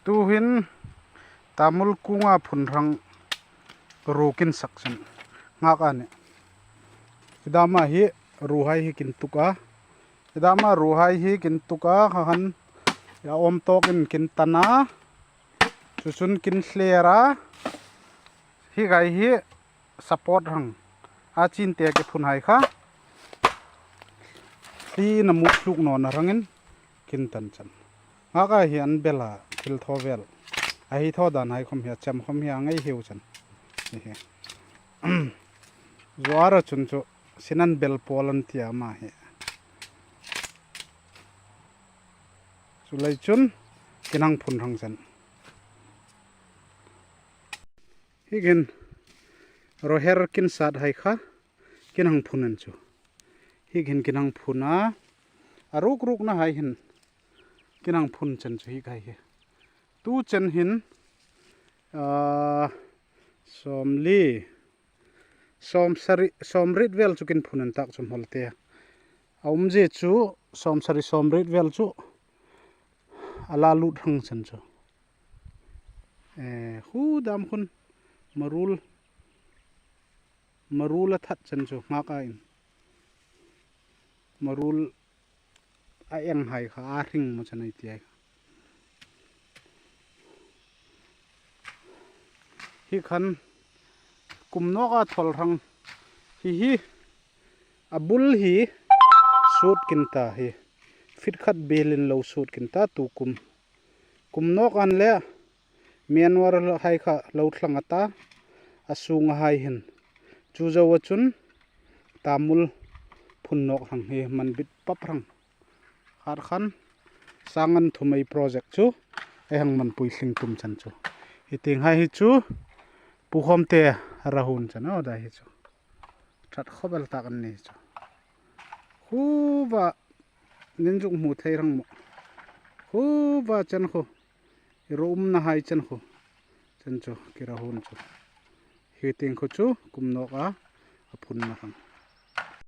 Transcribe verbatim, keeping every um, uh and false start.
Tuhin tamul kunga phun rang ru kin sak chun nghak a nih. Hi dama hi ruhai hi kin tuk a. Hi dama ruhai hi kin tuk a, kha khan a awm tawkin kin tan a. Chu chun kin thler a. Hi kai hi support rang a chin te ke phun hai kha. Hi na mu tluk naw na rangin kin tan chun. Nghak a hi an bel a thil thaw vel. A hi thaw dan hai khom hi a chem khom hi a ngai hiu chun. Hi hi. Zuara chun chu sinan bel pawl an tia ma hi. Chu lai chun kin hang phun rang chun. Hi kin roher kin sat hai kha kin hang phun an chu. Hi kin kin hang phun a. A ruk ruk na hai hin kin hang phun chun chu hi kai hi. Tu chun hin, ah, sawmli, sawmsari, sawmriet vel chu kin phun an tak chu hmol te. A umzie chu sawmsari sawmriet vel chu a la lut rang chun chu. Eh, hu dam khun marul, marul a that chun chu nghak a in. Marul a eng hai kha a hring mo chun ei ti ai. Hi khan kum nawk a thawl rang hi hi a bul hi sut kin ta hi. Fit khat belin lo sut kin ta tu kum. Kum nawk an le Myanmar hai kha lo thlang a ta, a sunga hai hin. Chu zo a chun tamul phun nawk rang hi man bit pap rang. Khat khan sang an thum ei project chu ei hang man pui tling tum chun chu. Hi ting hai hi chu pu khom te ra hun chun a dai hi chu. That khop el tak an ni chu. Khuva nin zuk hmu thei rang mo. Khuva chun khu. I ro umna hai chun khu. Chun chu, kira hun chu. Hi ting khu chu, kum nawk a, a phun na rang.